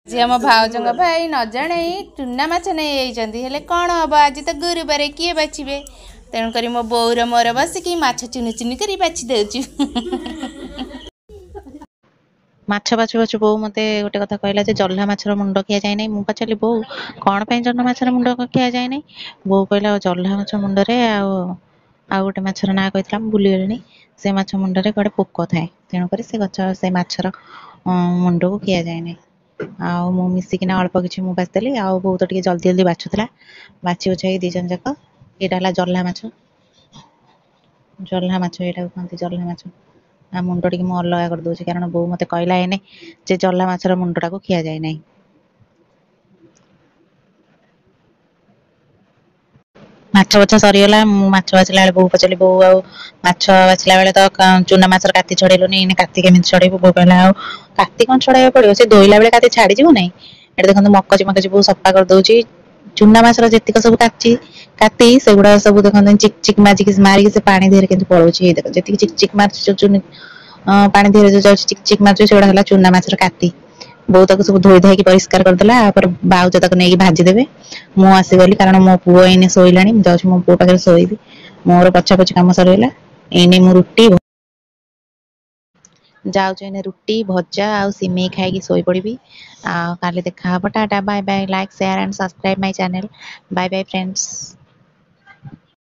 ଆଜି ଆମ ଭାଉଜଙ୍କ ଭାଇ ନ ଜଣେଇ ଚୁନା ମାଛ ନେଇଯାଇଛନ୍ତି। ହେଲେ କ'ଣ ହବ, ଆଜି ତ ଗୁରୁବାର, କିଏ ବାଛିବେ? ତେଣୁକରି ମୋ ବୋଉର ମୋର ବସିକି ମାଛ ଚୁନୁ ଚୁନୁ କରି ବାଛି ଦେଉଛୁ। ମାଛ ବାଛୁ ବାଛୁ ବୋଉ ମୋତେ ଗୋଟେ କଥା କହିଲା ଯେ ଜହ୍ଲା ମାଛର ମୁଣ୍ଡ ଖିଆଯାଏ ନାହିଁ। ମୁଁ ପଚାରିଲି, ବୋଉ କ'ଣ ପାଇଁ ଜହ୍ଲା ମାଛର ମୁଣ୍ଡ ଖିଆଯାଏ ନାହିଁ? ବୋଉ କହିଲା, ଜହ୍ଲା ମାଛ ମୁଣ୍ଡରେ ଆଉ ଆଉ ଗୋଟେ ମାଛର ନାଁ କହିଥିଲା, ମୁଁ ଭୁଲିଗଲିଣି, ସେ ମାଛ ମୁଣ୍ଡରେ କୁଆଡ଼େ ପୋକ ଥାଏ, ତେଣୁକରି ସେ ଗଛ ସେ ମାଛର ମୁଣ୍ଡକୁ ଖିଆଯାଏ ନାହିଁ। ଆଉ ମୁଁ ମିଶିକିନା ଅଳ୍ପ କିଛି ମୁଁ ବାଛିଦେଲି, ଆଉ ବୋଉ ତ ଟିକେ ଜଲ୍ଦି ଜଲ୍ଦି ବାଛୁଥିଲା। ବାଛି ବୁଛାକି ଦୁଇ ଜଣ ଯାକ। ଏଇଟା ହେଲା ଜହ୍ଲା ମାଛ, ଜହ୍ଲା ମାଛ ଏଇଟାକୁ କୁହନ୍ତି ଜହ୍ଲା ମାଛ। ଆଉ ମୁଣ୍ଡ ଟିକେ ମୁଁ ଅଲଗା କରିଦେଉଛି, କାରଣ ବୋଉ ମୋତେ କହିଲା ଏଇନେ ଯେ ଜହ୍ଲା ମାଛର ମୁଣ୍ଡଟାକୁ ଖିଆଯାଏ ନାହିଁ। ମାଛ ବଛା ସରିଗଲା। ମୁଁ ମାଛ ବାଛିଲା ବେଳେ ବୋଉ ପଚାରିଲି, ବୋଉ ଆଉ ମାଛ ବାଛିଲା ବେଳେ ତ ଚୁନା ମାଛର କାତି ଛଡ଼େଇଲୁନି, ଏଇନେ କାତି କେମିତି ଛଡ଼େଇବୁ? ବୋଉ କହିଲା, ଆଉ କାତି କ'ଣ ଛଡ଼େଇବାକୁ ପଡ଼ିବ, ସେ ଧୋଇଲା ବେଳେ କାତି ଛାଡ଼ିଯିବ ନାହିଁ। ଏଠି ଦେଖନ୍ତୁ, ମକଚି ମକଚି ବୋଉ ସଫା କରିଦେଉଛି। ଚୁନା ମାଛର ଯେତିକ ସବୁ କାଚି କାତି ସେଗୁଡ଼ା ସବୁ ଦେଖନ୍ତୁ, ଚିକ୍ ଚିକ୍ ମାଜିକି ମାରିକି ସେ ପାଣି ଦେହରେ କେମିତି ପଳଉଛି। ଏଇ ଦେଖ, ଯେତିକି ଚିକ୍ ଚିକ୍ ମାରୁଛି, ଯୋଉ ଚୁନି ପାଣି ଦେହରେ ଯୋଉ ଯାଉଛି ଚିକ୍ ଚିକ୍ ମାରୁଛି, ସେଗୁଡ଼ା ହେଲା ଚୁନା ମାଛର କାତି। ବୋଉ ତାକୁ ସବୁ ଧୋଇ ଧାଇକି ପରିଷ୍କାର କରିଦେଲା। ତାପରେ ଭାଉଜ ତାକୁ ନେଇକି ଭାଜିଦେବେ। ମୁଁ ଆସିଗଲି, କାରଣ ମୋ ପୁଅ ଏଇନେ ଶୋଇଲାଣି। ମୁଁ ଯାଉଛି ମୋ ପୁଅ ପାଖରେ ଶୋଇବି। ମୋର ପଛା ପଛି କାମ ସରିଗଲା। ଏଇନେ ମୁଁ ରୁଟି ଯାଉଛି, ଏଇନେ ରୁଟି ଭଜା ଆଉ ସିମେଇ ଖାଇକି ଶୋଇପଡ଼ିବି। ଆଉ କାଲି ଦେଖା ହବ। Tata, bye bye. Like, share and subscribe my channel. Bye bye friends.